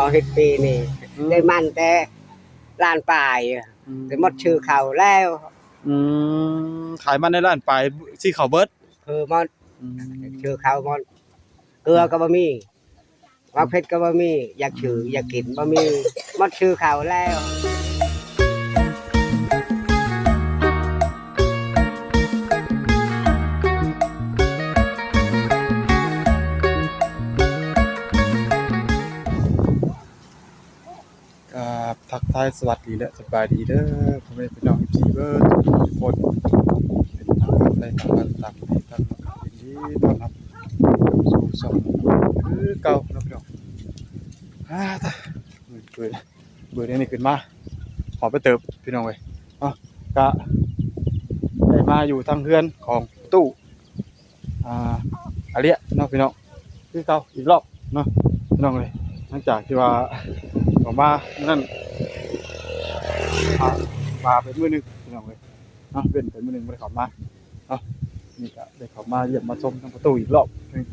ເຮົາເຮັດປີນີ້ ອືມ ໄດ້ມັນແຕ່ລ້ານປາຍ ອືມ ໄດ້ໝົດຊື້ເຂົ້າແລ້ວ. ອືມ ຂາຍມັນໄດ້ລ້ານປາຍ ຊື້ເຂົ້າເບິດ ຄືໝົດ ອືມ ຊື້ເຂົ້າໝົດ ເກືອກໍບໍ່ມີ ໝາກເຜັດກໍບໍ່ມີ ຢາກຊື້ ອືມ ຢາກກິນບໍ່ມີ ໝົດຊື້ເຂົ້າແລ້ວ. ກາບທັກທາຍສະຫວັດດີ ແລະ ສະບາຍດີເດີ ພໍ່ແມ່ພີ່ນ້ອງ ເອັຟຊີ ເບິດທຸກຄົນ ເປັນທາງການໄດ້ທາງບ້ານຕ່າງປະເທດ ທາງນີ້ ຍິນດີຕ້ອນຮັບສູ່ຊ່ອງຄືເກົ່າເນາະພີ່ນ້ອງ. ອາ ຕາ ເບີດ ເບີດອັນນີ້ຂຶ້ນມາ ຫອມໄປເຕີບພີ່ນ້ອງເອີຍເນາະ. ກະໄດ້ມາຢູ່ທາງເຮືອນຂອງຕູ້ ອ່າ ອາເລຍເນາະພີ່ນ້ອງ ຄືເກົ່າອີກລອບເນາະພີ່ນ້ອງເອີຍ. ຫຼັງຈາກທີ່ວ່າເຂົ້າມາມື້ນັ້ນ ອ່າ ວ່າເປັນມື້ໜຶ່ງພີ່ນ້ອງເອີຍເນາະ ເວັ້ນໄປມື້ໜຶ່ງບໍ່ໄດ້ເຂົ້າມາເນາະ. ນີ້ກະໄດ້ເຂົ້າມາຢ້ຽມມາຊົມທາງປະຕູອີກລອບໜຶ່ງ.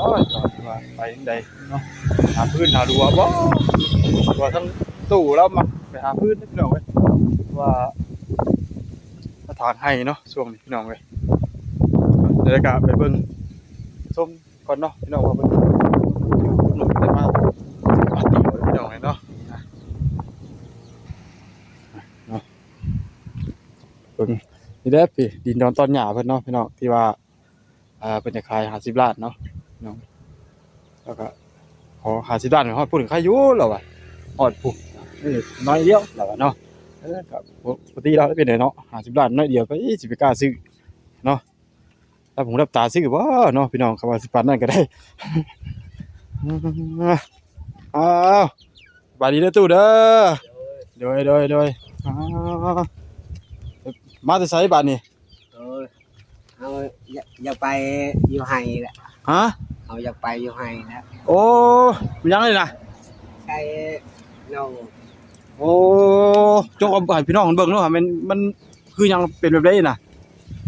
ໂອ້ຍ ຕອນທີ່ວ່າໄປຈັ່ງໃດເນາະ ຫາຟືນຫາລົວບໍ່ ວ່າທາງຕູ້ລາວມັກໄປຫາຟືນເດ້ພີ່ນ້ອງເອີຍ ວ່າ ມາຖາງໄຮ່ເນາະຊ່ວງນີ້ພີ່ນ້ອງເອີຍ. ແລ້ວກະໄປເບິ່ງຊົມກ່ອນເນາະພີ່ນ້ອງ ວ່າເພິ່ນຢູ່ເພິ່ນໄດ້ມາ ມາຕີພີ່ນ້ອງເອີຍເນາະ. ເນາະ ເບິ່ງນີ້ແຫຼະພີ່ ດິນດອນຕອນຫຍ້າເພິ່ນເນາະພີ່ນ້ອງ ທີ່ວ່າ ອ່າ ເພິ່ນຈະຂາຍຫ້າສິບລ້ານເນາະພີ່ນ້ອງ. ແລ້ວກະຂໍຫ້າສິບລ້ານຮອດພຸ້ນຂາຍຢູ່ລາວວ່າ ຮອດພຸ້ນ ເອີ ໜ້ອຍດຽວລາວວ່າເນາະ. ເອີ ກະປົກກະຕິລາວເປັນໄດ໋ເນາະ ຫ້າສິບລ້ານໜ້ອຍດຽວ ໃຜຊິໄປກ້າຊື້ເນາະ ຮັບຫູຮັບຕາຊື້ບໍ່ເນາະພີ່ນ້ອງ ຄຳວ່າຊິປານນັ້ນກໍໄດ້. ອ້າວ ສະບາຍດີເດີຕູ້ເດີ. ໂດຍ ໂດຍ ໂດຍ ໂດຍ. ອ້າວ ມາແຕ່ໃສບາດນີ້? ໂດຍ ເຮົາຢາກ ຢາກໄປຢູ່ໄຮ່ແຫຼະ. ຮະ? ເຮົາຢາກໄປຢູ່ໄຮ່ແຫຼະ. ໂອ້ ແມ່ນຫຍັງນີ້ນະ? ໃສ່ໜໍ່. ໂອ້ ຈົກເອົາໃຫ້ພີ່ນ້ອງເບິ່ງເນາະ ແມ່ນມັນຄືຫຍັງ ເປັນແບບໃດນະ?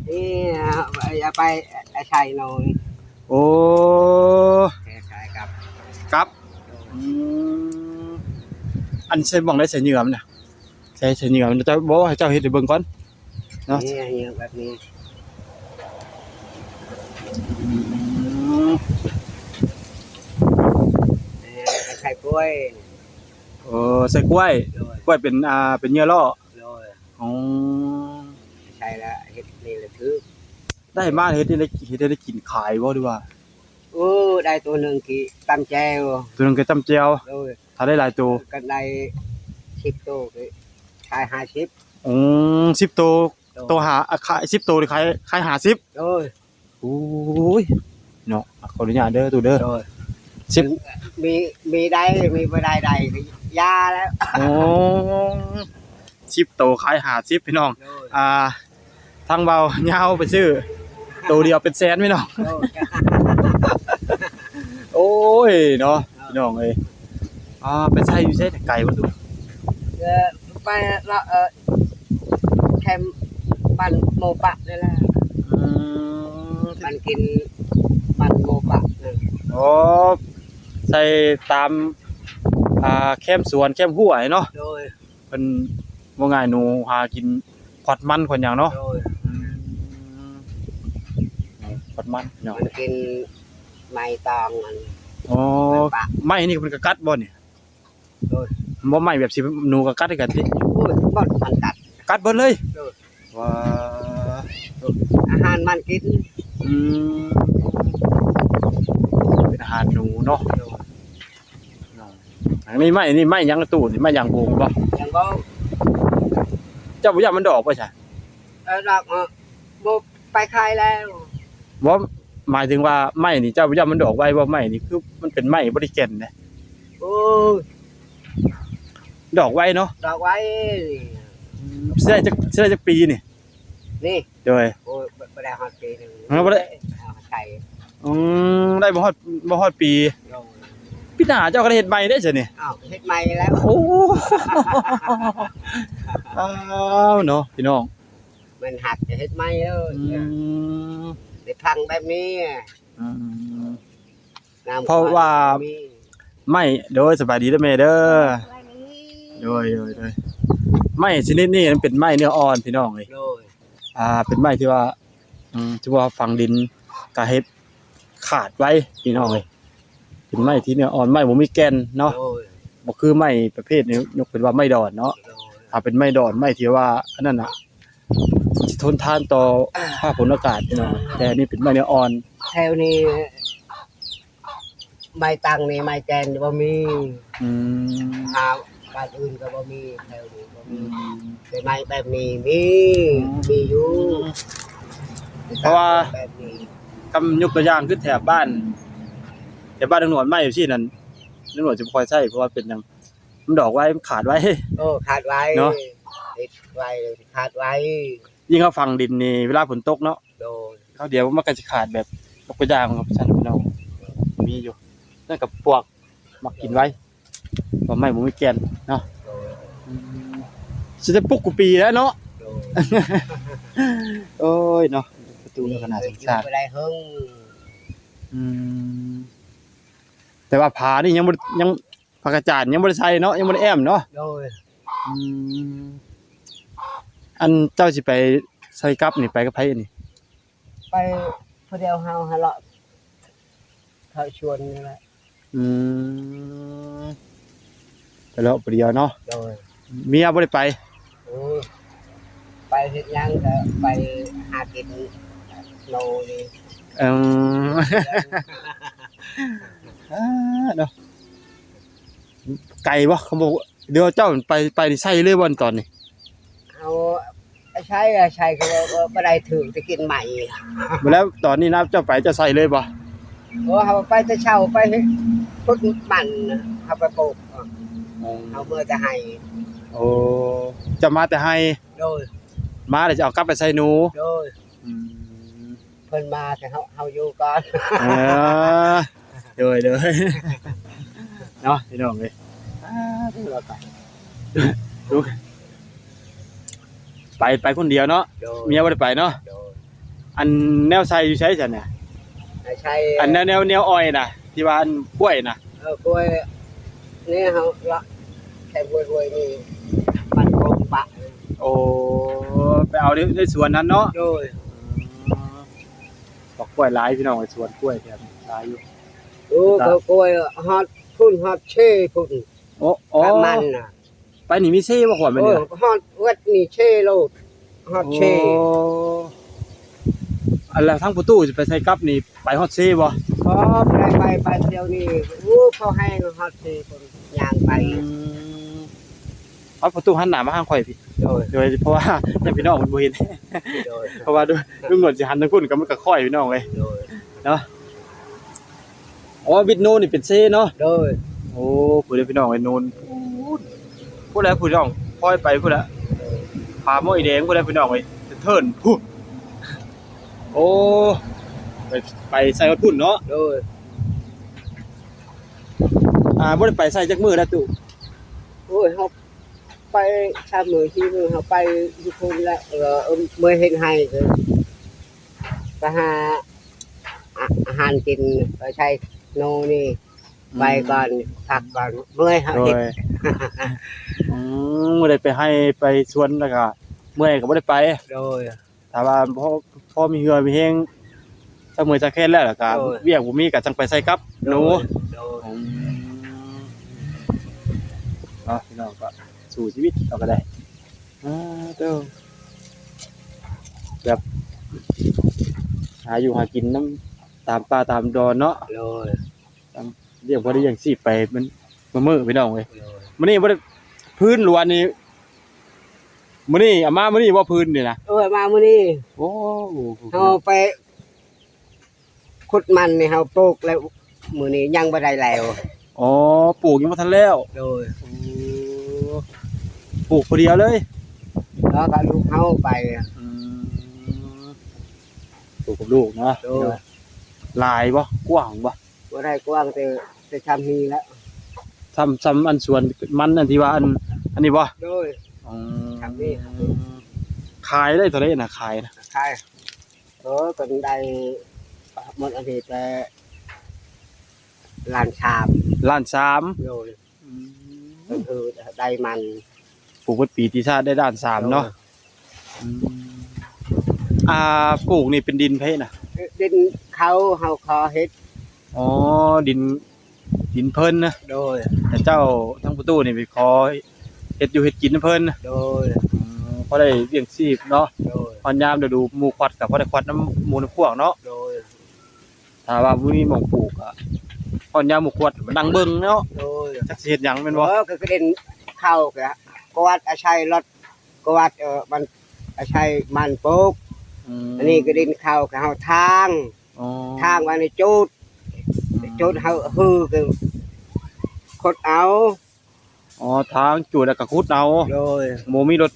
ນີ້ ເອົາໄປ ເອົາໄປໃສ່ໜໍ່. ໂອ້ ໃສ່ກັບ ກັບ. ໂດຍ ອືມ ອັນໃສ່ໝ່ອງໃດ ໃສ່ເຫຍື່ອມັນນະ? ໃສ່ ໃສ່ເຫຍື່ອມັນ ເຈົ້າ ບໍ່ ໃຫ້ເຈົ້າເຮັດໃຫ້ເບິ່ງກ່ອນເນາະ. ນີ້ ເຫຍື່ອແບບນີ້. ອືມ ເອີ ໃສ່ກ້ວຍ. ໂອ້ ໃສ່ກ້ວຍ. ໂດຍ ກ້ວຍເປັນ ອ່າ ເປັນເຫຍື່ອລໍ້. ໂດຍ ອໍ ໃສ່ລະເຮັດນີ້ລະຖືກ. ໄດ້ມາເຮັດ ເຮັດ ເຮັດ ເຮັດໄດ້ກິນຂາຍບໍ່ ຫຼືວ່າ? ໂອ້ ໄດ້ໂຕໜຶ່ງກິນຕຳແຈ່ວ. ໂຕໜຶ່ງກິນຕຳແຈ່ວ. ໂດຍ ຖ້າໄດ້ຫຼາຍໂຕ ຄັນໄດ້ສິບໂຕກໍຂາຍຫ້າສິບ. ອືມ ສິບໂຕ. ໂດຍ ໂຕຫ້າ ອາ ຂາຍສິບໂຕນີ້ຂາຍ ຂາຍຫ້າສິບ. ໂດຍ ໂອ້ຍ ເນາະ ຂໍອະນຸຍາດເດີຕູ້ເດີ. ໂດຍ ສິບ ມີ ມີໄດ້ ມີບໍ່ໄດ້ ໄດ້ກໍຢ່າແລ້ວ. ໂອ້ ສິບໂຕຂາຍຫ້າສິບ ພີ່ນ້ອງ. ໂດຍ ອ່າ ທາງເບົາຍາວໄປຊື້ໂຕດຽວເປັນແສນ ພີ່ນ້ອງ. ໂດຍ ໂອ້ຍ ເນາະ ພີ່ນ້ອງເອີຍ. ອ່າ ໄປໃສ່ຢູ່ໃສ ໄກບໍ່ຕູ້? ເອີ ໄປເລາະ ເອີ ແຄມບ້ານໂມປະນີ້ແຫຼະ. ອືມ ມັນກິນບ້ານໂມປະ. ໂອ້ ໃສ່ຕາມ ອ່າ ແຄມສວນແຄມຫ້ວຍເນາະ. ໂດຍ ເພິ່ນ ເວົ້າງ່າຍ ໜູຫາກິນຂວັດມັນຂວັດຫຍັງເນາະ. ໂດຍ ອືມ ຂວັດມັນເນາະ ມັນກິນໄມ້ຕອງອັນ. ອໍ ໄມ້ນີ້ເພິ່ນກໍກັດບໍ່ນີ້? ໂດຍ ບໍ່ໄມ້ແບບຊິໜູກໍກັດຄືກັນຕິ? ໂອ້ຍ ບໍ່ທັນກັດ ກັດເບິດເລີຍ. ໂດຍ ວ້າ ອາຫານມັນກິນ. ອືມ ເປັນອາຫານໜູເນາະ. ໂດຍ ອັນນີ້ໄມ້ ນີ້ໄມ້ຫຍັງຕູ້ນີ້? ໄມ້ຢາງໂບງບໍ່? ຢາງໂບງ. ເຈົ້າບໍ່ຢ້ານມັນດອກບໍ່ຊະ? ເອີ ດອກ ເອີ ບໍ່ໄປຂາຍແລ້ວ. ບໍ່ ໝາຍເຖິງວ່າໄມ້ນີ້ ເຈົ້າບໍ່ຢ້ານມັນດອກໄວບໍ່? ໄມ້ນີ້ຄືມັນເປັນໄມ້ບໍ່ໄດ້ແກ່ນເດ້. ໂອ້ຍ ດອກໄວເນາະ. ດອກໄວ. ອືມ ຊິໄດ້ຈັກ ຊິໄດ້ຈັກປີນີ້? ນີ້ ໂດຍ ໂອ້ຍ ບໍ່ ບໍ່ໄດ້ຮອດປີໜຶ່ງ. ເອີ ບໍ່ໄດ້ ເອົາໃສ່. ອືມ ໄດ້ບໍ່ຮອດ ບໍ່ຮອດປີ. ໂດຍ ປີໜ້າເຈົ້າກໍໄດ້ເຮັດໃໝ່ເດ້ຊະນີ້. ອ້າວ ເຮັດໃໝ່ແລ້ວ. ໂອ້ ອ້າວ ເນາະ ພີ່ນ້ອງ ມັນຫັກຈະເຮັດໃໝ່ເລີຍ. ອືມ ໄດ້ພັງແບບນີ້. ອືມ ນ້ຳ ເພາະວ່າ ມີ ໄມ້ ໂດຍ ສະບາຍດີເດີແມ່ເດີ ສະບາຍດີ ໂດຍ ໂດຍ ໂດຍ ໄມ້ຊະນິດນີ້ມັນເປັນໄມ້ເນື້ອອ່ອນພີ່ນ້ອງເອີຍ ໂດຍ ອ່າ ເປັນໄມ້ທີ່ວ່າ ອືມ ຖືວ່າຝັງດິນກະເຮັດຂາດໄວພີ່ນ້ອງເອີຍ ເປັນໄມ້ທີ່ເນື້ອອ່ອນ ໄມ້ບໍ່ມີແກ່ນເນາະ ໂດຍ ບໍ່ຄືໄມ້ປະເພດນີ້ ຍົກເປັນວ່າໄມ້ດອນເນາະ ໂດຍ ຖ້າເປັນໄມ້ດອນ ໄມ້ທີ່ວ່າອັນນັ້ນນະ ມັນຊິທົນທານຕໍ່ສະພາບຝົນອາກາດພີ່ນ້ອງ ແຕ່ອັນນີ້ເປັນໄມ້ເນື້ອອ່ອນ ແຖວນີ້ ໄມ້ຕັງນີ້ ໄມ້ແກ່ນບໍ່ມີ ອືມ ຫາບ້ານອື່ນກໍບໍ່ມີ ແຖວນີ້ບໍ່ມີ ອືມ ແຕ່ໄມ້ແບບນີ້ມີ ອືມ ມີຢູ່ ເພາະວ່າ ແບບນີ້ ຄຳຍົກຕົວຢ່າງຄືແຖບບ້ານ ແຖບບ້ານນາງໜວດ ໄມ້ຈັ່ງຊີ້ນັ້ນ ນາງໜວດຈະບໍ່ຄ່ອຍໃຊ້ ເພາະວ່າເປັນຫຍັງ ມັນດອກໄວ ມັນຂາດໄວ ໂອ້ ຂາດໄວເນາະ ເຮັດໄວ ຂາດໄວ ຍິ່ງເຮົາຝັງດິນນີ້ ເວລາຝົນຕົກເນາະ ໂດຍ ຄາວດຽວມັນກໍຊິຂາດແບບຍົກຕົວຢ່າງວ່າຊັ້ນພີ່ນ້ອງ ມີຢູ່ ນັ້ນກໍພວກມັກກິນໄວ ເພາະໄມ້ບໍ່ມີແກ່ນເນາະ ໂດຍ ອືມ ຊິໄດ້ປຸກກູປີແລ້ວເນາະ ໂດຍ ໂອ້ຍເນາະ ປະຕູກໍໜ້າສົງສານ ຢູ່ບໍ່ໄດ້ເຫິງ ອືມ ແຕ່ວ່າຜານີ້ຍັງບໍ່ ຍັງ ຜ້າກະຈານຍັງບໍ່ໄດ້ໃສ່ເນາະ ຍັງບໍ່ໄດ້ແອ້ມເນາະ ໂດຍ ອືມ ອັນເຈົ້າຊິໄປໃສ່ກັບນີ້ ໄປກັບໃຜອັນນີ້? ໄປຜູ້ດຽວເຮົາຫັ້ນເລາະ ເຂົ້າສວນນີ້ແຫຼະ ອືມ ໄປເລາະຜູ້ດຽວເນາະ ໂດຍ ເມຍບໍ່ໄດ້ໄປ? ໂອ້ຍ ໄປເຮັດຫຍັງ ກໍໄປຫາກິນໂນນີ້ ອືມ ອ່າ ເນາະ ໄກບໍ່? ເຂົາບອກ ດຽວເຈົ້າໄປ ໄປນີ້ໃສ່ເລີຍບໍ່ຕອນນີ້? ເຮົາໃສ່ ໃສ່ກໍບໍ່ ບໍ່ ບໍ່ໄດ້ຖືກ ໄດ້ກິນໃໝ່ ບໍ່ແລ້ວຕອນນີ້ນະ ເຈົ້າໄປເຈົ້າໃສ່ເລີຍບໍ່? ໂອ້ ເຮົາໄປແຕ່ເຊົ້າ ໄປຂຸດມັນ ເຮົາໄປປູກ ອືມ ເຮົາເມືອແຕ່ໄຮ່ ໂອ້ ເຈົ້າມາແຕ່ໄຮ່? ໂດຍ ມາແລ້ວຈະເອົາກັບໄປໃສ່ໜູ ໂດຍ ອືມ ເພິ່ນມາແຕ່ເຮົາ ເຮົາຢູ່ກ່ອນ ເອີ ໂດຍ ໂດຍ ເນາະ ພີ່ນ້ອງເອີຍ ອ່າ ໄປ ໄປຄົນດຽວເນາະ ໂດຍ ເມຍບໍ່ໄດ້ໄປເນາະ ໂດຍ ອັນແນວໃສ່ຢູ່ໃສຊັ້ນນະ? ໃສ່ ອັນແນວ ແນວ ແນວອ້ອຍນະ ທີ່ວ່າອັນກ້ວຍນະ ເອີ ກ້ວຍ ນີ້ເຮົາເລາະແຄມຫ້ວຍໆ ນີ້ ບ້ານໂປ່ງປະ ໂອ້ ໄປເອົາໃນ ໃນສວນນັ້ນເນາະ ໂດຍ ອືມ ບັກກ້ວຍຫຼາຍພີ່ນ້ອງ ສວນກ້ວຍແຖວນີ້ຫຼາຍຢູ່ ໂອ້ ແລ້ວກໍ ເຂົາກ້ວຍຮອດພຸ້ນ ຮອດເຊພຸ້ນ ໂອ້ ໂອ້ ປະມານນະ ໄປນີ້ມີເຊບໍ່? ໂອ້ ຮອດວັດນີ້ເຊໂລດ ຮອດເຊ ໂອ້ ອັນລະທາງປະຕູຊິໄປໃສ່ກັບນີ້ ໄປຮອດເຊບໍ່? ບໍ່ ບໍ່ໄດ້ໄປ ໄປດຽວນີ້ ໂອ້ ພໍແຮງຮອດເຊພຸ້ນ ຍ່າງໄປ ອືມ ຮອດປະຕູຫັນໜ້າມາທາງຂ້ອຍພີ້ ໂດຍ ໂດຍ ເພາະວ່າຍາດພີ່ນ້ອງເພິ່ນບໍ່ເຫັນ ໂດຍ ເພາະວ່າລຸງໜວດຊິຫັນທາງພຸ້ນກໍມັນກໍຄ້ອຍພີ່ນ້ອງເອີຍ ໂດຍ ເນາະ ອໍ ວິດໂນນນີ້ເປັນເຊເນາະ ໂດຍ ໂອ້ ພຸ້ນເດີພີ່ນ້ອງເອີຍ ໂນນ ພຸ້ນ ພຸ້ນແຫຼະພີ່ນ້ອງ ຄ່ອຍໄປພຸ້ນແຫຼະ ໂດຍ ຜາໝອຍແດງພຸ້ນແຫຼະພີ່ນ້ອງເອີຍ ເທີນພຸ້ນ ໂອ້ ໄປ ໄປໃສ່ຮອດພຸ້ນເນາະ ໂດຍ ອ່າ ບໍ່ໄດ້ໄປໃສ່ຈັກມື້ແລ້ວຕູ້? ໂອ້ຍ ເຮົາໄປສາມມື້ສີ່ມື້ ເຮົາໄປຢູ່ພຸ້ນແຫຼະ ເອີ ເມື່ອຍເຮັດໄຮ່ກໍໄປຫາ ອາ ອາຫານກິນ ໄປໃສ່ໂນນີ້ ອືມ ໄປກ່ອນ ພັກກ່ອນ ເມື່ອຍເຮົາເຮັດ ໂດຍ ອືມ ບໍ່ໄດ້ໄປໄຮ່ໄປສວນ ແລ້ວກໍເມື່ອຍກໍບໍ່ໄດ້ໄປ ໂດຍ ຖ້າວ່າພໍ ພໍມີເຫື່ອມີແຮງ ຊະເມື່ອຍຊະແຄນແລ້ວ ແລ້ວກໍ ໂດຍ ວຽກບໍ່ມີ ກໍຈັ່ງໄປໃສ່ກັບ ໂດຍ ໂນ ໂດຍ ອືມ ເນາະ ພີ່ນ້ອງ ກໍສູ້ຊີວິດເຮົາກໍໄດ້ ອ່າ ໂທ້ ແບບ ຫາຢູ່ຫາກິນນຳຕາມປ່າຕາມດອນເນາະ ໂດຍ ຕ້ອງລ້ຽງພໍໄດ້ລ້ຽງຊີບໄປ ມັນ ມື້ມື້ ພີ່ນ້ອງເອີຍ ໂດຍ ມື້ນີ້ບໍ່ໄດ້ ພື້ນຫຼວນນີ້ ມື້ນີ້ເອົາມາມື້ນີ້ບໍ່? ພື້ນນີ້ນະ ເອີ ມາມື້ນີ້ ໂອ້ ເຮົາໄປ ຂຸດມັນນີ້ເຮົາປູກແລ້ວ ມື້ນີ້ຍັງບໍ່ໄດ້ແລ້ວ ອໍ ປູກຍັງບໍ່ທັນແລ້ວ ໂດຍ ໂອ້ ປູກຜູ້ດຽວເລີຍ ແລ້ວກໍລູກເຮົາໄປ ອືມ ປູກກັບລູກເນາະ ໂດຍ ຫຼາຍບໍ່? ກວ້າງບໍ່? ບໍ່ໄດ້ກວ້າງ ແຕ່ ແຕ່ຊ່ຳນີ້ແຫຼະ ຊ່ຳ ຊ່ຳອັນສວນມັນ ອັນທີ່ວ່າອັນ ອັນນີ້ບໍ່? ໂດຍ ອືມ ຊ່ຳນີ້ ຂາຍໄດ້ເທົ່າໃດນະ? ຂາຍນະ ຂາຍ ໂອ້ ກໍໄດ້ໝົດອັນນີ້ແຕ່ ລ້ານສາມ. ລ້ານສາມ. ໂດຍ. ອືມ ກໍຄືໄດ້ມັນ ປູກເບິດປີຕິຊາດໄດ້ລ້ານສາມເນາະ. ໂດຍ. ອືມ ອ່າ ປູກນີ້ເປັນດິນໃຜນະ? ດິນເຂົາ ເຮົາຂໍເຮັດ. ອໍ ດິນ ດິນເພິ່ນນະ. ໂດຍ. ແຕ່ເຈົ້າທາງພໍ່ຕູ້ນີ້ໄປຂໍເຮັດຢູ່ເຮັດກິນນຳເພິ່ນ. ໂດຍ. ອໍ ພໍໄດ້ລ້ຽງຊີບເນາະ. ໂດຍ. ຮອດຍາມລະດູໝູ່ຂວັດກໍພໍໄດ້ຂວັດນຳໝູ່ນຳພວກເນາະ. ໂດຍ. ຖ້າວ່າບໍ່ມີໝ່ອງປູກ ກໍຮອດຍາມໝູ່ຂວັດມານັ່ງເບິ່ງເນາະ. ໂດຍ. ຈັກຊິເຮັດຫຍັງແມ່ນບໍ່? ເອີ ກໍກະເດັນເຂົ້າ ກໍກວາດອາໄສລົດ ກວາດ ເອີ ມັນອາໄສມັນປູກ. ອືມ ອັນນີ້ກະເດັນເຂົ້າ ກໍເຮົາທາງ. ອໍ ທາງໄວ້ໃນຈູດ. ອືມ ຈູດເຮົາຮື ກໍຂຸດເອົາ. ອໍ ທາງຈູດແລ້ວກໍຂຸດເອົາ. ໂດຍ. ບໍ່ມີລົດ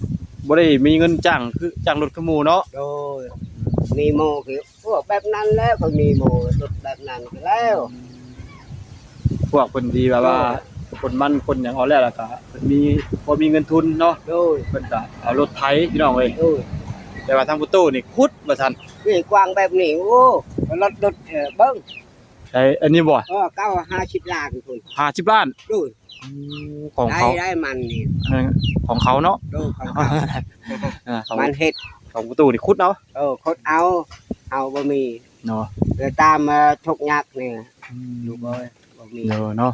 ບໍ່ໄດ້ມີເງິນຈ້າງ ຄືຈ້າງລົດຄືໝູ່ເນາະ. ໂດຍ. ມີໝູ່ຄື ໂອ້ ແບບນັ້ນແຫຼະ ກໍມີໝູ່ລົດແບບນັ້ນກໍແລ້ວ. ພວກເພິ່ນທີ່ແບບວ່າ ໂດຍ ຂົນມັນຂົນຫຍັງເອົາແລ້ວ ແລ້ວກໍເພິ່ນມີ ພໍມີເງິນທຶນເນາະ. ໂດຍ. ເພິ່ນກໍເອົາລົດໄຖ ພີ່ນ້ອງເອີຍ. ໂດຍ. ແຕ່ວ່າທາງພໍ່ຕູ້ນີ້ຂຸດວ່າຊັ້ນ. ນີ້ກວ້າງແບບນີ້ ໂອ້ ລົດ ລົດ ເອີ ເບິ່ງ. ໃສ ອັນນີ້ບໍ່? ເອີ ເກົ້າ ຫ້າສິບລ້ານພຸ້ນ. ຫ້າສິບລ້ານ? ໂດຍ. ອືມ ຂອງເຂົາ ໄດ້ມັນນີ້ ອັນນັ້ນຂອງເຂົາເນາະ. ໂດຍ ຂອງເຂົາ. ອ່າ ຂອງ ມັນເຮັດ ຂອງພໍ່ຕູ້ນີ້ຂຸດເອົາ. ເອີ ຂຸດເອົາ ເຮົາບໍ່ມີເນາະ. ເອີ ຕາມ ເອີ ທຸກຍາກນີ້. ອືມ ລູກເອີຍ ບໍ່ມີເນາະ.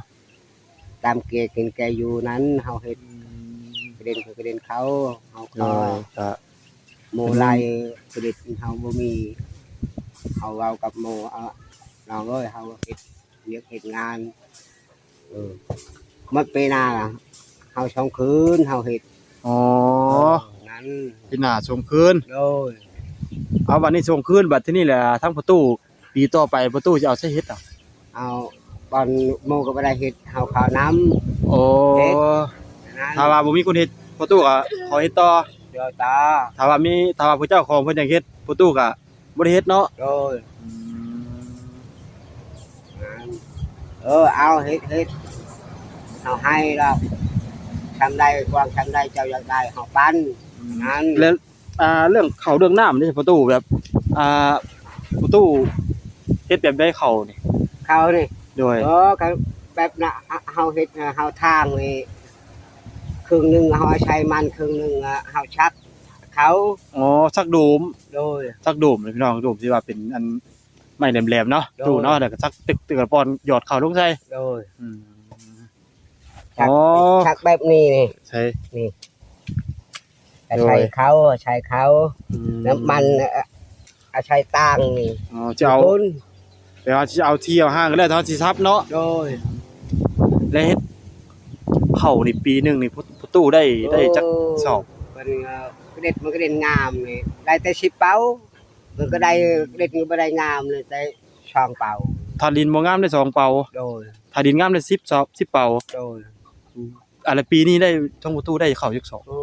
ຕາມແກ່ກິນແກ່ຢູ່ນັ້ນເຮົາເຮັດ. ອືມ ກະເດັນ ກະເດັນເຂົາ ເຮົາ ໂດຍ ກໍ ໂມໄລຜະລິດເຮົາບໍ່ມີ. ເຮົາເວົ້າກັບໂມ ເອົາ ນ້ອງເອີຍ ເຮົາເຮັດວຽກເຮັດງານ ເອີ ໝົດປີໜ້າເຮົາສອງຄືນເຮົາເຮັດ. ອໍ ເອີ ນັ້ນ ປີໜ້າສອງຄືນ. ໂດຍ. ເອົາ ບັດນີ້ສອງຄືນ ບັດທີນີ້ແຫຼະ ທາງພໍ່ຕູ້ ປີຕໍ່ໄປພໍ່ຕູ້ຊິເອົາໃສເຮັດອະ? ເອົາບ່ອນໝູ່ກໍບໍ່ໄດ້ເຮັດ ເຮົາເຂົ້ານຳ. ໂອ້ ເຮັດນັ້ນ. ຖ້າວ່າບໍ່ມີຄົນເຮັດ ພໍ່ຕູ້ກໍຂໍເຮັດຕໍ່. ໂດຍຕາ. ຖ້າວ່າມີ ຖ້າວ່າຜູ້ເຈົ້າຂອງເພິ່ນຢາກເຮັດ ພໍ່ຕູ້ກໍບໍ່ໄດ້ເຮັດເນາະ. ໂດຍ. ອືມ ນັ້ນ ເອີ ເອົາເຮັດ ເຮັດ ເຮົາໃຫ້ດອກ ຊ່ຳໃດກວ້າງຊ່ຳໃດເຈົ້າຢາກໄດ້ເຮົາປັນ. ອືມ ນັ້ນ. ແລ້ວ ອ່າ ເລື່ອງເຂົ້າເລື່ອງນ້ຳນີ້ ພໍ່ຕູ້ ແບບ ອ່າ ພໍ່ຕູ້ເຮັດແບບໃດເຂົ້ານີ້? ເຂົ້ານີ້ ໂດຍ ເອີ ກໍແບບນະ ເຮົາເຮັດ ເຮົາທາງນີ້ ເຄິ່ງໜຶ່ງເຮົາໃສ່ມັນ ເຄິ່ງໜຶ່ງເຮົາສັກເຂົ້າ. ອໍ ສັກໂດມ. ໂດຍ. ສັກໂດມ ພີ່ນ້ອງ ໂດມທີ່ວ່າເປັນອັນໄມ້ແຫຼມໆເນາະ. ໂດຍ. ຕູ້ເນາະ ແລ້ວກໍສັກຕຶກໆ ແລ້ວປ້ອນຢອດເຂົ້າລົງໃສ່. ໂດຍ. ອືມ ສັກ ອໍ ສັກແບບນີ້ນີ້ ໃສ່ ນີ້ ໂດຍ ໃສ່ເຂົ້າ ໃສ່ເຂົ້າ. ອືມ ນ້ຳມັນ ເອີ ເອົາໃສ່ຕ່າງນີ້. ອໍ ຈະເອົາ ແປວ່າຊິເອົາທີ່ເອົາຫາງກໍແລ້ວ ເຮົາຊິສັບເນາະ. ໂດຍ. ແລ້ວເຮັດເຂົ້ານີ້ປີໜຶ່ງນີ້ ພໍ່ຕູ້ໄດ້ ໂອ້ ໄດ້ຈັກສອບ? ເພິ່ນກໍເດັດ ມັນກໍເດັ່ນງາມນີ້ ໄດ້ແຕ່ສິບເປົາ. ເພິ່ນກໍໄດ້ ເດັດກໍບໍ່ໄດ້ງາມເລີຍ ໄດ້ສອງເປົາ. ຖ້າດິນບໍ່ງາມໄດ້ສອງເປົາ. ໂດຍ. ຖ້າດິນງາມໄດ້ສິບສອບ ສິບເປົາ. ໂດຍ. ອືມ ອັນລະປີນີ້ໄດ້ ທາງພໍ່ຕູ້ໄດ້ເຂົ້າຈັກສອບ? ໂອ້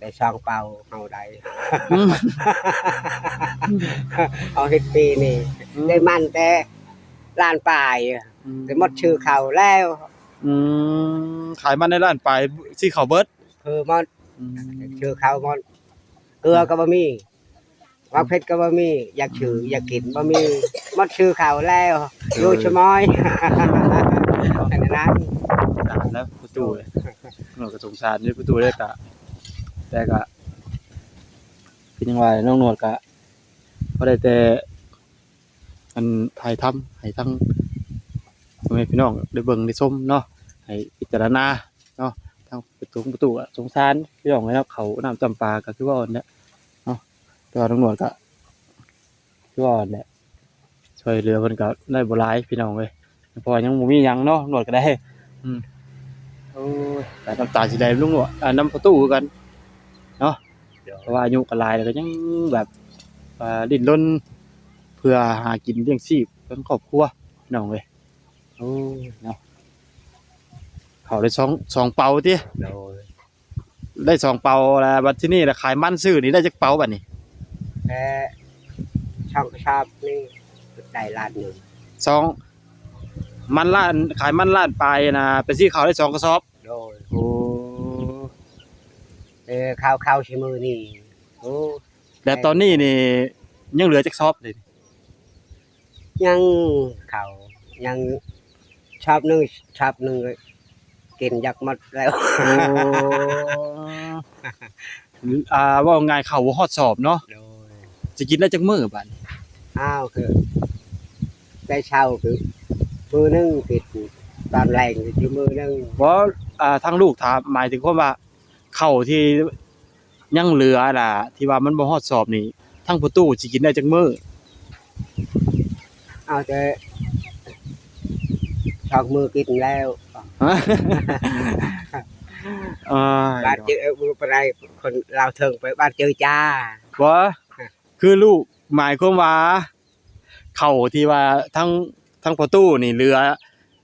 ໄດ້ສອງເປົາເຮົາໄດ້. ອືມ ເຮົາເຮັດປີນີ້ ອືມ ໄດ້ມັນແຕ່ລ້ານປາຍ. ອືມ ໄດ້ໝົດຊື້ເຂົ້າແລ້ວ. ອືມ ຂາຍມັນໄດ້ລ້ານປາຍ ຊື້ເຂົ້າເບິດ. ຄືໝົດ. ອືມ ຊື້ເຂົ້າໝົດ ເກືອກໍບໍ່ມີ. ໝາກເຜັດກໍບໍ່ມີ ຢາກຊື້ ອືມ ຢາກກິນບໍ່ມີ ໝົດຊື້ເຂົ້າແລ້ວ. ເອີ ຢູ່ຊະມອຍ ແຄ່ນັ້ນ. ສງສານແລ້ວພໍ່ຕູ້ເອີຍ. ນ້ອງກໍສົງສານຢູ່ພໍ່ຕູ້ເດ້ ກະ ແຕ່ກະ ຄືຫຍັງວ່າ ນ້ອງໜວດກະພໍໄດ້ແຕ່ ອັນ ຖ່າຍທຳໃຫ້ທາງພໍ່ແມ່ພີ່ນ້ອງໄດ້ເບິ່ງໄດ້ຊົມເນາະ ໃຫ້ພິຈາລະນາເນາະ. ທາງປະຕູ ປະຕູກໍສົງສານພີ່ນ້ອງເອີຍເນາະ ເຂົ້ານ້ຳຈຳປາກໍຄືວ່າອ່ອນແຫຼະເນາະ ແຕ່ວ່າຕຳຫຼວດກໍຄືວ່າອ່ອນແຫຼະ ຊ່ວຍເຫຼືອເພິ່ນກໍໄດ້ບໍ່ຫຼາຍພີ່ນ້ອງເອີຍ ເພາະວ່າຍັງບໍ່ມີຫຍັງເນາະ ຕຳຫຼວດກໍໄດ້. ອືມ ໂອ້ຍ ນ້ຳຕາຊິໄຫຼລົງເນາະ ອ່າ ນຳປະຕູຄືກັນເນາະ ເພາະວ່າອາຍຸກໍຫຼາຍແລ້ວ ກໍຍັງແບບ ອ່າ ດີ້ນລົນເພື່ອຫາກິນລ້ຽງຊີບທັງຄອບຄົວພີ່ນ້ອງເອີຍ. ໂອ້ຍເນາະ ເຂົ້າໄດ້ສອງ ສອງເປົາຕິ? ໂດຍ ໄດ້ສອງເປົາແລ້ວ ບັດທີນີ້ລະຂາຍມັນຊື້ນີ້ໄດ້ຈັກເປົາບັດນີ້? ແຕ່ສອງກະສອບນີ້ໄດ້ລ້ານໜຶ່ງ. ສອງ ມັນລ້ານ ຂາຍມັນລ້ານປາຍນະ ໄປຊື້ເຂົ້າໄດ້ສອງກະສອບ. ໂດຍ ໂອ້ ແຕ່ເຂົ້າ ເຂົ້າຊິມື້ນີ້ ໂອ້ ແລ້ວຕອນນີ້ນີ້ຍັງເຫຼືອຈັກສອບເດ? ຍັງເຂົ້າ ຍັງ ຊອບໜຶ່ງ ຊອບໜຶ່ງກໍກິນຢາກໝົດແລ້ວ. ໂອ້ ອ່າ ເວົ້າງ່າຍເຂົ້າບໍ່ຮອດສອບເນາະ. ໂດຍ. ຊິກິນໄດ້ຈັກມື້ບາດນີ້? ອ້າວ ຄືແຕ່ເຊົ້າຄືມື້ໜຶ່ງ ກິນຕອນແລງຄືມື້ໜຶ່ງ. ບໍ່ ອ່າ ທາງລູກຖາມ ໝາຍເຖິງຄວາມວ່າ ເຂົ້າທີ່ຍັງເຫຼືອນະ ທີ່ວ່າມັນບໍ່ຮອດສອບນີ້ ທາງພໍ່ຕູ້ຊິກິນໄດ້ຈັກມື້? ເອົາແຕ່ສອງມື້ກິນແລ້ວ. ເອີຍ ບ້ານເຈີ ເອີ ບໍ່ໄດ້ ຄົນລາວເທິງໄປບ້ານເຈີຈາ. ບໍ່ ຄືລູກໝາຍຄວາມວ່າ ເຂົ້າທີ່ວ່າທາງ ທາງພໍ່ຕູ້ນີ້ເຫຼືອ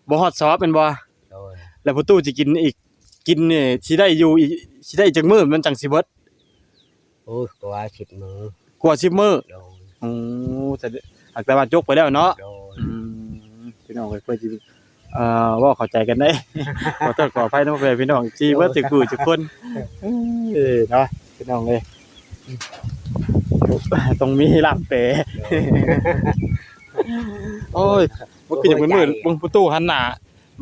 ບໍ່ຮອດສອບແມ່ນບໍ່? ໂດຍ. ແລ້ວພໍ່ຕູ້ຊິກິນອີກ ກິນນີ້ຊິໄດ້ຢູ່ອີກ ຊິໄດ້ຈັກມື້ມັນຈັ່ງຊິເບິດ? ໂອ້ຍ ກວ່າສິບມື້. ກວ່າສິບມື້? ໂດຍ. ໂອ້ ແຕ່ ແຕ່ວ່າຈົກໄປແລ້ວເນາະ. ໂດຍ. ອືມ ພີ່ນ້ອງເອີຍ ເພື່ອຊິ ເອີ ເວົ້າເຂົ້າໃຈກັນໄດ້ ຂໍໂທດຂໍອະໄພນຳພໍ່ແມ່ພີ່ນ້ອງທີ່ເບິດທຸກຜູ້ທຸກຄົນ. ເອີ ເນາະ ພີ່ນ້ອງເອີຍ ຕ້ອງມີລ່າມແປ. ໂອ້ຍ ບໍ່ຄືຈະເປັນມື້ ເບິ່ງປະຕູຫັນໜ້າ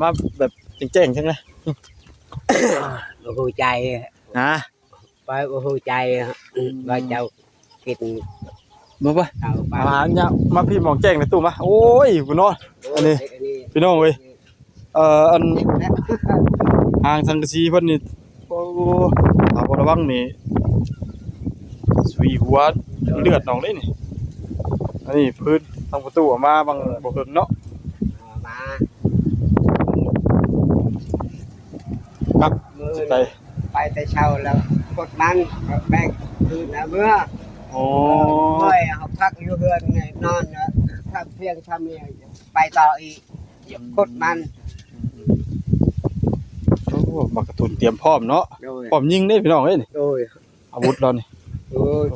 ມາແບບແຈ້ງໆ ຈັ່ງໃດ. ບໍ່ຮູ້ໃຈ. ຮະ? ໄປບໍ່ຮູ້ໃຈ ອືມ ວ່າເຈົ້າກິນ ບໍ່ປະ ເອົາໄປ ມາຫາຍາມ ມາພີ້ມອງແຈ້ງໃນຕູ້ມາ. ໂອ້ຍ ພຸ້ນເນາະ ໂອ້ຍ ອັນນີ້ ອັນນີ້ ພີ່ນ້ອງເອີຍ ເອີ ອັນ ຫາງສັງກະສີເພິ່ນນີ້ ໂອ້ ຖ້າບໍ່ລະວັງນີ້ ສຸຍຫົວເລືອດອອກເດ້ນີ້. ອັນນີ້ພື້ນທາງປະຕູເອົາມາບາງ ເອີ ບໍ່ເຖິງເນາະ ເອົາມາ ກັບ ມື້ ຊິໄປ ໄປແຕ່ເຊົ້າແລ້ວກົດມັນ ແບກຄືນເອົາເມືອ. ໂອ້ ເມື່ອຍ ເຮົາພັກຢູ່ເຮືອນນີ້ນອນ ພັກພຽງຊ່ຳນີ້ ໄປຕໍ່ອີກ ກົດມັນ. ໂອ້ ບັກກະທຸນຕຽມພ້ອມເນາະ. ໂດຍ. ພ້ອມຍິງເດ້ພີ່ນ້ອງເອີຍນີ້. ໂດຍ. ອາວຸດລາວນີ້. ໂອ້ຍ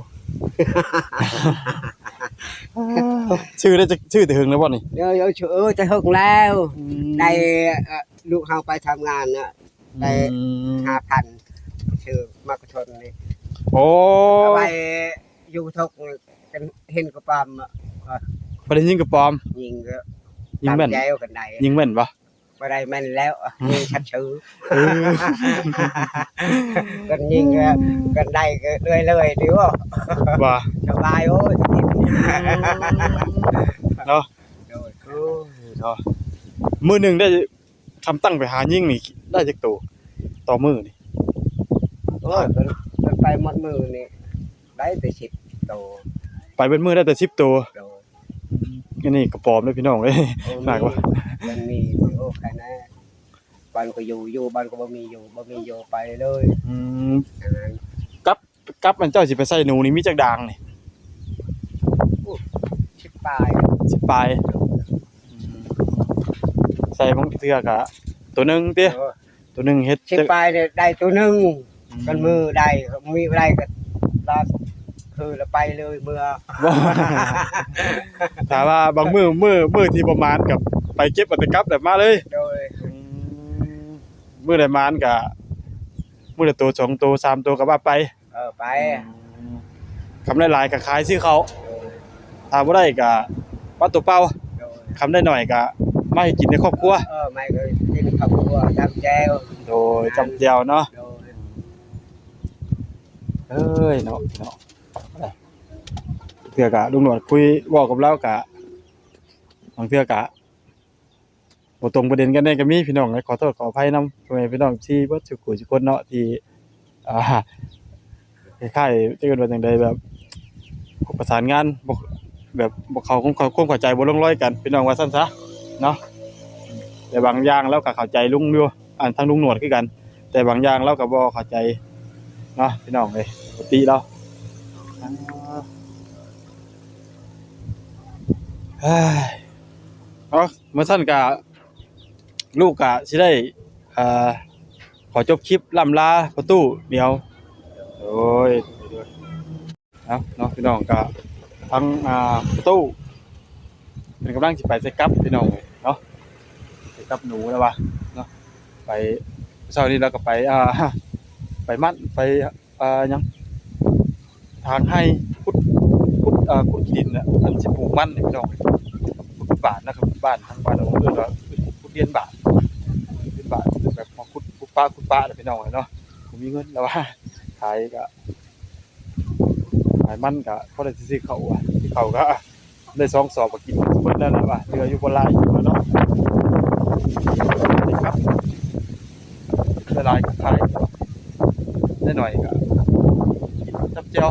ຊື້ໄດ້ຈັກ ຊື້ແຕ່ເຫິງແລ້ວບໍ່ນີ້? ເອີ ເອີ ແຕ່ເຫິງແລ້ວ. ອືມ ໄດ້ ເອີ ລູກເຮົາໄປທຳງານນະ ໄດ້ ອືມ ຫ້າພັນ ຊື້ໝາກກະທົນນີ້. ໂອ້ ເອົາໄວ້ຢູ່ທົກ ເຫັນກະປອມ ບໍ່ໄດ້ຍິງກະປອມ. ຍິງກໍ ຍິງແມ່ນ ຕາມແຈວກັນໄດ້ ຍິງແມ່ນບໍ່? ບໍ່ໄດ້ແມ່ນແລ້ວ ອືມ ມີຊັດຊື່. ເອີ ກັນຍິງກໍ ກັນໄດ້ກໍເລື້ອຍໆ ຕິວ່າ ວ່າ ສະບາຍ. ໂອ້ຍ ເນາະ. ໂດຍ. ໂອ້ຍ ເນາະ ມື້ໜຶ່ງໄດ້ ຄຳຕັ້ງໄປຫາຍິງນີ້ໄດ້ຈັກໂຕຕໍ່ມື້ນີ້? ໂອ້ຍ ເພິ່ນ ເພິ່ນໄປໝົດມື້ນີ້ໄດ້ແຕ່ສິບໂຕ. ໄປເບິດມື້ໄດ້ແຕ່ສິບໂຕ. ໂດຍ. ອັນນີ້ກະປອມເດີພີ່ນ້ອງເອີຍ. ໂອ້ ໜັກວ່າ ມັນມີ ໂອ້ ໃຄແນ່ ບານກໍຢູ່ ຢູ່ ບານກໍບໍ່ມີຢູ່ ບໍ່ມີຢູ່ ໄປເລີຍ. ອືມ ກັບ ກັບອັນເຈົ້າຊິໄປໃສ່ໜູນີ້ມີຈັກດ່າງນີ້? ໂອ້ ສິບປາຍ ສິບປາຍ. ອືມ ໃສ່ບາງເທື່ອກະໂຕໜຶ່ງຕິ? ເອີ ໂຕໜຶ່ງເຮັດ ສິບປາຍນີ້ໄດ້ໂຕໜຶ່ງ. ອືມ ຄັນມື້ໃດ ມື້ໃດກໍລາຄືລະໄປເລີຍເມືອ. ຖ້າວ່າບາງມື້ ມື້ ມື້ທີ່ບໍ່ໝານກໍໄປເກັບເອົາແຕ່ກັບແລ້ວມາເລີຍ. ໂດຍ. ອືມ ມື້ໃດໝານກໍມື້ລະໂຕ ສອງໂຕ ສາມໂຕກໍວ່າໄປ. ເອີ ໄປ. ອືມ ຄຳໄດ້ຫຼາຍກໍຂາຍຊື້ເຂົ້າ. ໂດຍ. ຖ້າບໍ່ໄດ້ກໍປະໂຕເປົ່າ. ໂດຍ. ຄຳໄດ້ໜ້ອຍກໍມາເຮັດກິນໃນຄອບຄົວ. ເອີ ມາເຮັດກິນໃນຄອບຄົວ ຈຳແຈ່ວ. ໂດຍ. ຈຳແຈ່ວເນາະ. ໂດຍ. ເອີຍເນາະ ເນາະ ເທື່ອກະລຸງໜວດຄຸຍເວົ້າກັບລາວກະ ບາງເທື່ອກະ ບໍ່ຕົງປະເດັນກັນແດ່ກໍມີພີ່ນ້ອງ. ຂໍໂທດຂໍອະໄພນຳພໍ່ແມ່ພີ່ນ້ອງທີ່ເບິດທຸກຜູ້ທຸກຄົນເນາະ ທີ່ ອ່າ ຄ້າຍໆ ຈະເອີ້ນວ່າຈັ່ງໃດ ແບບ ປະສານງານບໍ່ ແບບບໍ່ເຂົ້າ ຄວາມ ຄວາມເຂົ້າໃຈບໍ່ລົງລອຍກັນ ພີ່ນ້ອງວ່າຊັ້ນຊະເນາະ. ແຕ່ບາງຢ່າງລາວກໍເຂົ້າໃຈລຸງຢູ່ ອັນ ທາງລຸງໜວດຄືກັນ ແຕ່ບາງຢ່າງລາວກໍບໍ່ເຂົ້າໃຈເນາະ ພີ່ນ້ອງເອີຍ ປົກກະຕິລາວ. ເອີຍ ເອົາ ເມື່ອຊັ້ນກະ ລູກກະຊິໄດ້ ເອີ ຂໍຈົບຄລິບລ່ຳລາພໍ່ຕູ້ດຽວ. ໂດຍ ເອົາເນາະ ພີ່ນ້ອງ ກະທາງ ອ່າ ຕູ້ເພິ່ນກຳລັງຊິໄປໃສ່ກັບ ພີ່ນ້ອງເນາະ ໃສ່ກັບໜູແລ້ວວ່າເນາະ. ໄປ ເຊົ້ານີ້ລາວກໍໄປ ອ່າ ໄປມັນ ໄປ ອ່າ ຫຍັງ ຖາງໄຮ່ ຂຸດ ຂຸດ ອ່າ ຂຸດດິນນະ ອັນຊິປູກມັນນີ້ ພີ່ນ້ອງ ຂຸດບາດນະ ຂຸດບາດ ທາງບ້ານເຮົາເອີ້ນວ່າຂຸດ ຂຸດລຽນບາດ. ບ້ານ ແບບມາຂຸດປຸບປະຂຸດປະແຫຼະພີ່ນ້ອງເອີຍເນາະ ບໍ່ມີເງິນແລ້ວວ່າ ຂາຍກະ ຂາຍມັນກະພໍໄດ້ຊື້ເຂົ້າ ຊື້ເຂົ້າກະໄດ້ສອງສອບ ກະກິນເບິດແລ້ວລະວ່າ ເຫຼືອຢູ່ບໍ່ຫຼາຍເນາະ ໄດ້ກັບ ໄດ້ຫຼາຍກະຂາຍ ໄດ້ໜ້ອຍກະກິນກັບແຈ່ວ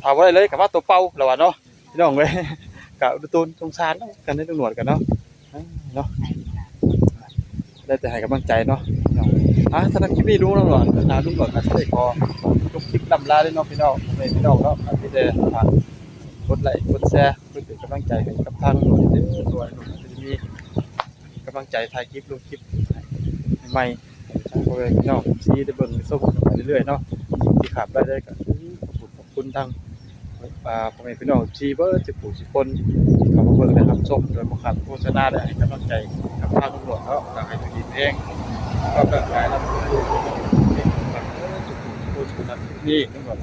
ຖ້າບໍ່ໄດ້ເລີຍກະມາໂຕເປົ່າລະວ່າເນາະ ພີ່ນ້ອງເອີຍ ກະອຸດໜູນສົງສານກັນເດ້ ລຸງໜວດກັນເນາະ ເນາະ ໄດ້ແຕ່ໃຫ້ກຳລັງໃຈເນາະ ພີ່ນ້ອງ ອ່າ ສຳລັບຄລິບນີ້ລຸງໜວດ ອ່າ ລຸງໜວດກະຊິໄດ້ຂໍຈົບຄລິບລ່ຳລາເລີຍເນາະ ພີ່ນ້ອງ ພໍ່ແມ່ພີ່ນ້ອງເນາະ ກະມີແຕ່ຝາກກົດໄລກົດແຊ ເພື່ອເປັນກຳລັງໃຈໃຫ້ກັບທາງລຸງໜວດເດີ ເພາະວ່າລຸງໜວດກະຈະມີກຳລັງໃຈຖ່າຍຄລິບ ລົງຄລິບໃໝ່ ໃຫ້ທາງພໍ່ແມ່ພີ່ນ້ອງເອັຟຊີ ໄດ້ເບິ່ງໄດ້ຊົມກັນໄປເລື້ອຍໆເນາະ ສິ່ງທີ່ຂາດບໍ່ໄດ້ເລີຍກະຄື ຂອບຄຸນທາງ ອ່າ ພໍ່ແມ່ພີ່ນ້ອງເອັຟຊີເບິດສູ່ຜູ້ສູ່ຄົນ ທີ່ເຂົ້າມາເບິ່ງ ແລະ ຮັບຊົມໂດຍບໍ່ຂາດໂຄສະນາ ແລະ ໃຫ້ກຳລັງໃຈກັບທາງຕຳຫຼວດເນາະ ກໍໃຫ້ຢູ່ດີມີແຮງ ສຸຂະພາບຮ່າງກາຍ ແລະ ທຸກໆຄົນ ສຳລັບຄລິບນີ້ ຕຳຫຼວດ